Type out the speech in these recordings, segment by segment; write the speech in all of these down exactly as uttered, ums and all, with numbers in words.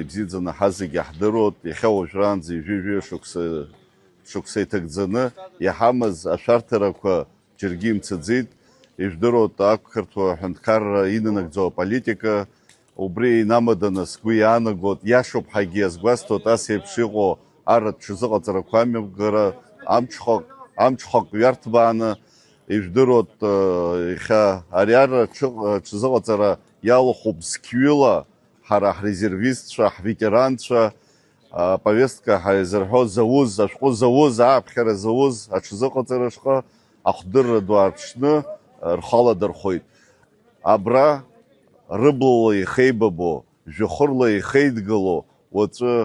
Ибзиаӡаны ҳазегьы ҳдыруеит, иахьа уажәраанӡа ҩажәи жәаҩа шықәса, шықәса иҭагӡаны иҳамаз ашәарҭарақәа џьаргьы имцаӡеит. Ижәдыруеит, ақырҭуа ҳәынҭқарра инанагӡо аполитика, убри инамаданы сгәы иаанагоит, иашоуп ҳәагьы иазгәасҭоит, ас еиԥш иҟоу арратә ҽазыҟаҵарақәа амҩаԥгара, амҽхак, амҽхак ҩарҭбааны, ижәдыруеит, э, иахьа ари арра ҽы-, ҽазыҟаҵара иалахәуп зқьҩыла ҳара ҳрезервистцәа, ҳветеранцәа, аповестка ҳәа изырҳәо зауз, ашәҟәы зауз, ааԥхьара зауз аҽазыҟаҵара шҟа ахдырра ду аарԥшны, э, рхы аладырхәит. Абра рыблала ихеибабо, жәохырла ихеидгыло, уаҵәы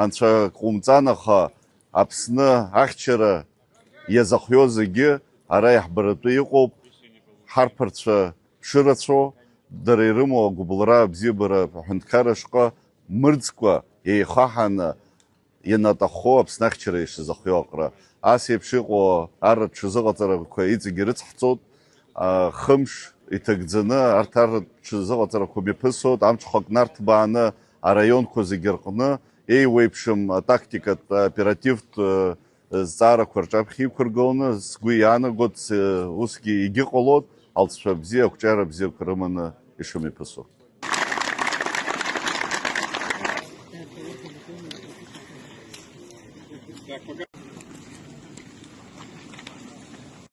анцәа ҟумҵан, аха Аԥсны ахьчара иазыхиоу зегьы ара иаҳбаратәы иҟоуп. Ҳарԥарцәа шырацәоу, дара ирымоу агәыбылра абзиабара аҳәынҭқарра шҟа мырӡкәа еихаҳаны ианаҭаххо Аԥсны ахьчара ишазыхиоу аҟара. Ас еиԥш иҟоу арратә ҽазыҟаҵарақәа иҵегьы ирыцҳҵоит. А, хымш иҭагӡаны арҭ арратә ҽазыҟаҵарақәа мҩаԥысуеит, амҽхак нарҭбааны араионқәа зегьы рҟны еиуеиԥшым атактикатә, аоперативтә, э, зҵаарақәа рҿаԥхьа иқәыргыланы, сгәы иаанагоит, с-, усгьы егьыҟалоит, алҵшәа бзиа, ақәҿиара бзиақәа рыманы ишымҩаԥысуа.